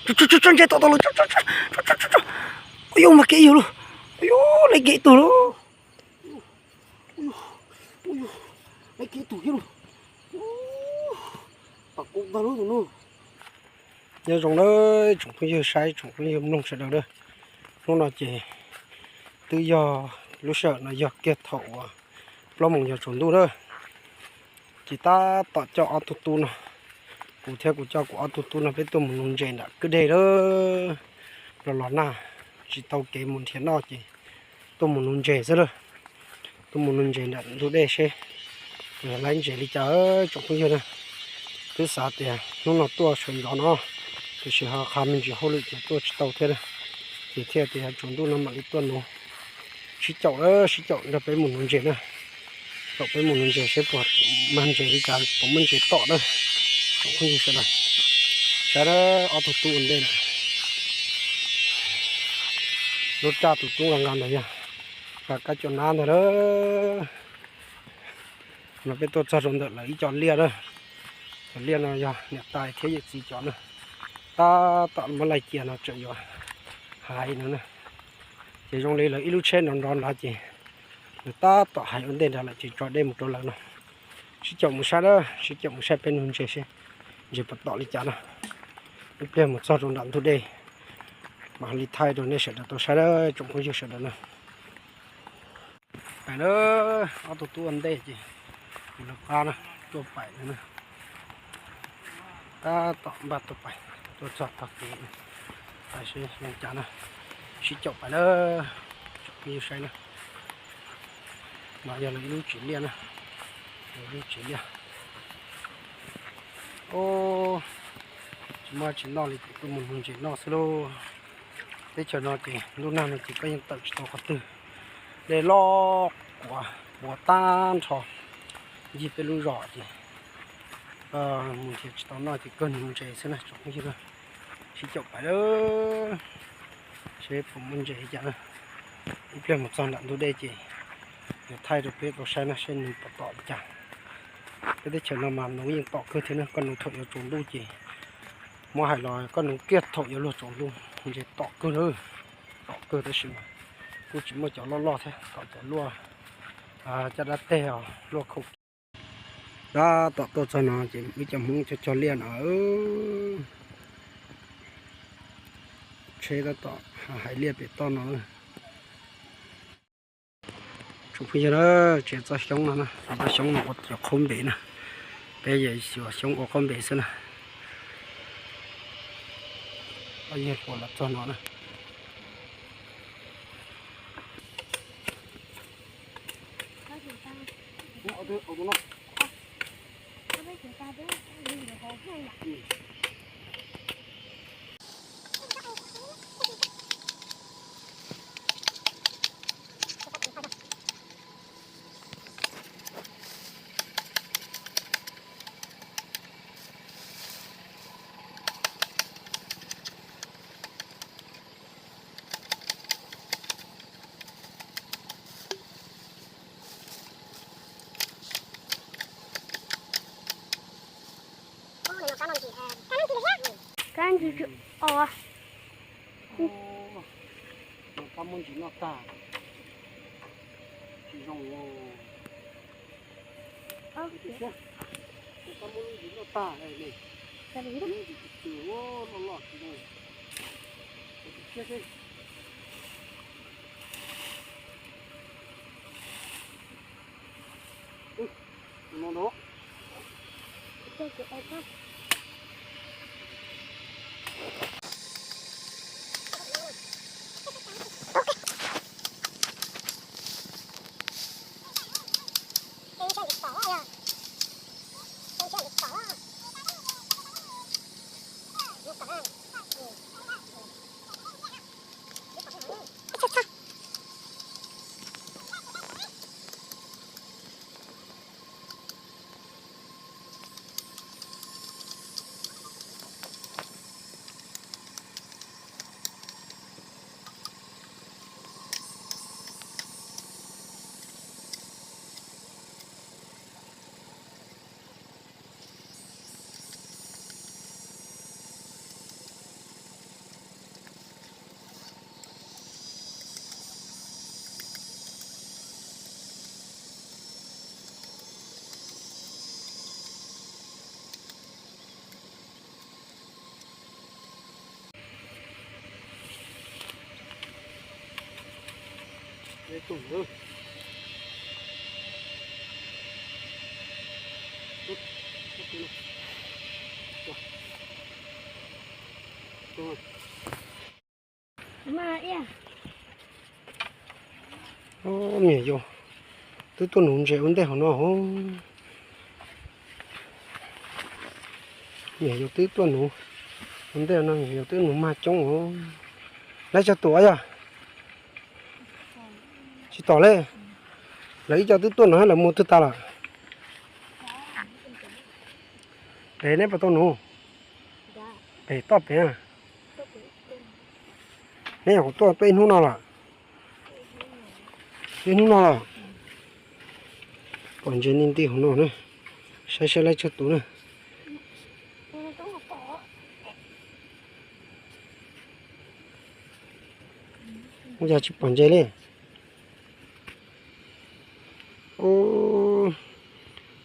Tso, tso, tso, ntses tom tau lawm. Ua yuj, mas kev yug lauj. Ua yuj, lawv kev tug lauj. Lawv kev tug thiab lauj. Tom kuv ntag lauj tus no. Nyob zoo na tsoom phooj ywg saib, tsoom phooj ywg mloog sawv daws na. Hnub no ces twb yog lub sij hawm no yog kiag thaum uas plaub moos yog tsaus ntuj na. Ces tab tom coj ob tug tub no, kuv thiab kuv coj kuv ob tug tub no peb tuaj mus nuv ntses nram kwj deg lawm. Los los nag tsis tau kev mus nrhiav noj ces tuaj mus nuv ntses xwb lawm. Tuaj mus nuv ntses nram ntug dej seb puas yog laib ntses li cas tsoom phooj ywg na. Twb xav tias hnub no tuaj sawv ntxov no, tiam sis ho qha me ntsis hauj lwm ces tuaj tsis tau thiab na. Ces thiaj tias tsaus ntuj no mam li tuaj nuv. Sib caum, sib caum nrog peb mus nuv ntses na. Caum peb mus nuv ntses seb puas mag ntses li cas, puas muaj ntses tom na. Tsoom phooj ywg sawv daws, saib ob tug tub ua ntej na. Lub raj tus tub nqa nqa ntawd yog nqa kab cua nab ntag na. No peb tuaj txog rau ntawm lawv ib co liaj na. Cov liaj no yog niam tais thiab yawm txiv cov na. Tab tom muab laij cia no tseem yuav hais no na. Ces zoo li lawv ib lub tsheb nrov nrov nrad ces lawv tab tom hais ua ntej nrad lawm ces tso dej mus rau lawv no. Sib caum mus saib na, sib caum mus saib peb nuv ntses seb ntses puas tom li cas na. Ib pliag mus txog rau nram ntug dej mam li thaij rau nej sawv daws tau saib na tsoom phooj ywg sawv daws na. Pais na, ob tug tub ua ntej ces kuv lawv qab na, tuaj pais na. Tab tom npaj tuaj pais, tuaj txog tog kev, pais seb zoo cas na. Sib caum pais na, tsoom phooj ywg saib na. No yog lawv ib lub tsev liaj na, lawv ib lub tsev liaj. Tsis muaj tsis noj li ces tuaj mus nuv ntses noj xwb lauj. Teb chaws no ces ntuj nag no ces koj yeej tawm tsis tau qhov twg. Dej loj quav quav tag nrho ncig peb lub zos ces mus nrhiav tsis tau noj ces kawg nuv ntses xwb na tsoom phooj ywg. Sib caum pais lawm, seb puas muaj ntses li cas na. Ib pliag mus txog nram ntug dej ces yuav thaij rau peb tau saib na seb nws puas tom li cas. Peb teb chaws no mas nuv yeej tom kawg thiab na, koj nuv thaum yuav tsaus ntuj ces muab hais los koj nuv kiag thaum yuav luag tsaus ntuj ntses tom kawg na. Tom kawg tab sis mas kuj tsis muaj cov loj loj thiab, tom cov luaj caj dab teg os, luaj khau kiag. Tab tom tuaj txog no ces wb cov Hmoob cog cog liaj no, tsheb tab tom hais liaj pem toj no. Tsoom phooj ywg na, tsev txoj xyoob no na, txoj xyoob no ua cov qhaub npem na, peb yuav xyuas xyoob ua qhaub npem xwb na. Ob yawg hluas los txog no na. Kab ntsis os. Kab muab ntsis noj tag. Tsis zoo. Kab muab lub ntsis noj tag ne. Ntsis tus twg loj loj tsis zoo. Siab seb. Niam yau twb tuaj nuv ntses ua ntej hauv no. Niam yau twb tuaj nuv ua ntej no, niam yau twb nuv mag coob os. Lawv tsawg tus yog? Tsis tom li. Lawv ib co twb tuaj nuv, lawv mus twg tas lawm? Pem neb puas tau nuv? Pem toj pem. Neb nyuam qhuav tuaj tuaj ib hnub no los? Ib hnub no los? Pom ntses nti nti hauv no na. Saib saib lawv tsawg tus na. Ua cas tsis pom ntses li?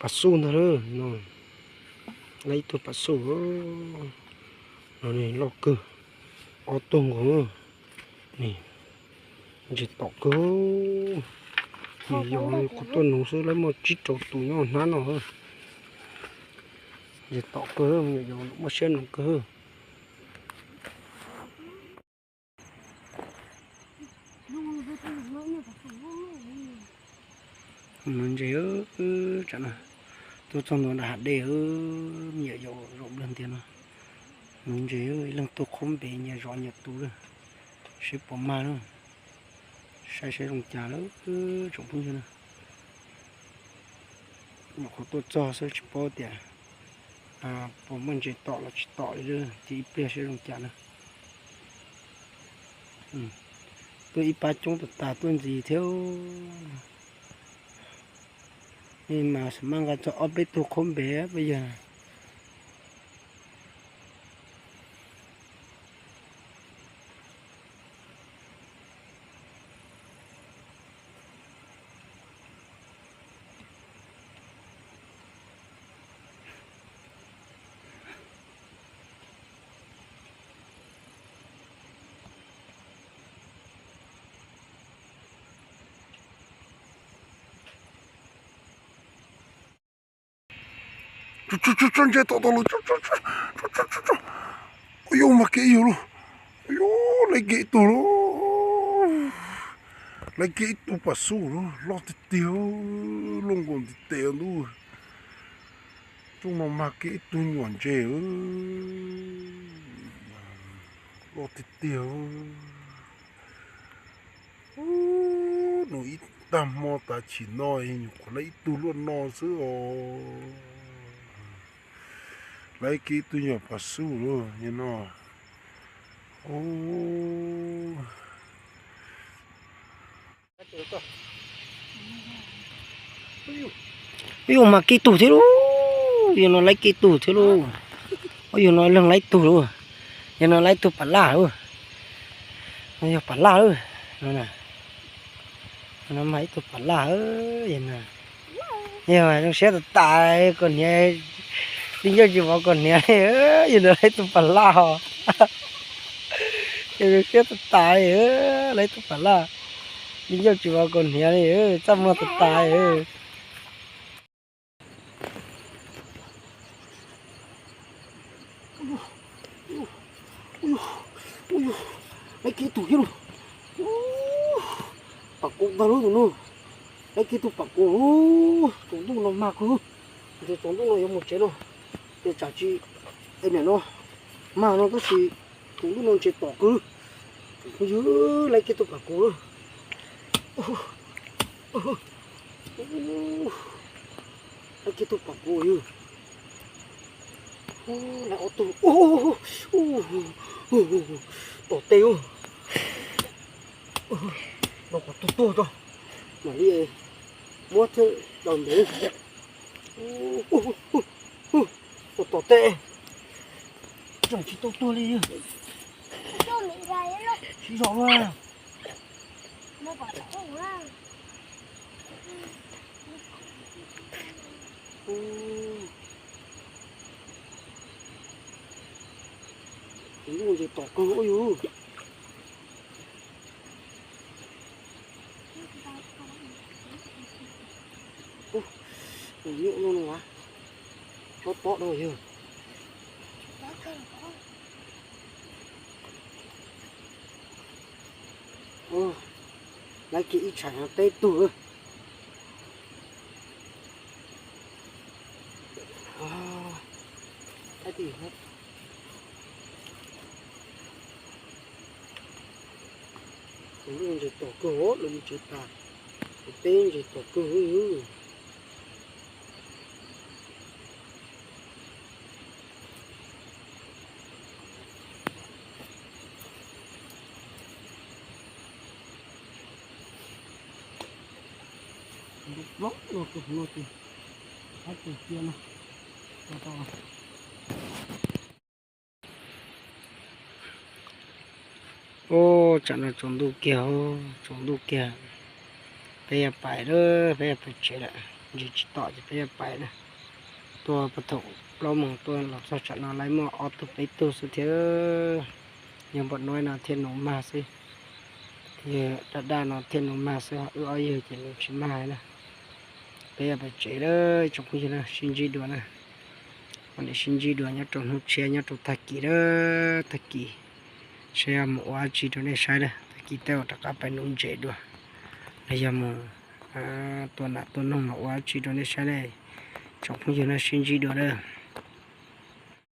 Pas xuj ntag no. Lawv ib tug pas xuj no, loj kawg, ob tug nkaus. Ntses tom kawg. Niam yau qhuav tuaj nuv xwb, lawv muaj tsib rau tus nyob hnab no. Ntses tom kawg, niam yau muaj siab nuv kawg. Nuv ntses, tsam no tuaj txog ntua nram hav dej, me nyuam yaus zaum nplawg ntiag no. Nuv ntses, ib leeg tuaj qhov npe nyias zov nyias tus lawm, seb puas mag na. Saib saib zoo cas lawm tsoom phooj ywg na. Nyuam qhuav tuaj txog xwb tsis paub tias puas muaj ntses tom los tsis tom li, ces ib pliag saib zoo cas na. Tuaj ib pab coob tas tas tuaj ntxiv thiab. Mas xam maj nqa txog ob peb tug qhov npe peb yawg. Tso, tso, tso, ntses tom tau los, tso, tso, tso. Ua yuav mag kiag ib yug lauj. Ua yuav laiv kiag ib tug lauj. Laiv kiag ib tug pas xub lauj, loj tiag tiag, loj nkaus ntiv tes ntub. Rooj no mag kiag ib tug nyuam ntses, loj tiag tiag. Nuv ib tag hmo tas chim no nyuam qhuav laiv ib tug luaj no xwb os. Laiv kiag ib tug nyuam pas xub lauj no. Ib yug mag kiag ib tug thiab lauj, yog no laiv kiag ib tug thiab lauj. Ub, yog no leeg laiv ib tug lauj, yog no laiv ib tug pas laj lauj. Yog pas laj lauj, no mag ib tug pas laj. Yog zoo siab tas tas, koj niam, tij ncauj tsis vov koj niam li, yog no laiv ib tug pas laj os. Yog zoo siab tas tas li, laiv ib tug pas laj, tij ncauj tsis vov koj niam li, txaj muag tas tas li. Laiv kiag ib tug thiab lauj. Pas kuv tag lauj tus no. Laiv kiag ib tug pas kuv. Tsaus ntuj no mag kawg. Ntshe tsaus ntuj no yuav mus tsev no, ces tsam tsis, niam no mag no tab sis tsaus ntuj no ntshe tom kawg. Tsoom phooj ywg, laiv kiag tus pas kuv. Laiv kiag tus pas kuv yog. Laiv ob tug. Tom tej. Los kom tuag tuag tso, mam li muab thiaj daus ntev. Ua tom tej, tseem tsis tau tuag li. Sib zog na. Tus ntuj ntses tom kawg ua yus. Nyuj no no, tsob pob no yog. Lawv kiag ib tsham no peb tug. Lub ntses tom kawg, lub ntses tas, peb ntses tom kawg. Lub plob no tus no ces, hab tus cia no. Ub, tsam no tsaus ntuj kiag, tsaus ntuj kiag. Peb yuav pais lawm, peb yuav pais tsev lawm, ntsis tsis tom ces peb yuav pais lawm. Tuaj puag thaum plaub moos tuaj los txog tsam no lawv muaj ob tug peb tug xwb thiab. Yog npam nuav no thiaj nuv mag xwb, yog daj daj no thiaj nuv mag xwb, ho wb ob yawg ces nuv tsis mag na. Peb yuav pais tsev lawm tsoom phooj ywg na, sib ntsib dua na. Ua niam sib ntsib dua nyob rau hnub tshiab nyob rau tag kis na, tag kis saib yog mus ua dab tsi rau nej saib na, tag kis tej zaum rov qab pais nuv ntses dua, los yog mus tua nas tua noog los ua dab tsi rau nej saib na. Tsoom phooj ywg na, sib ntsib dua na.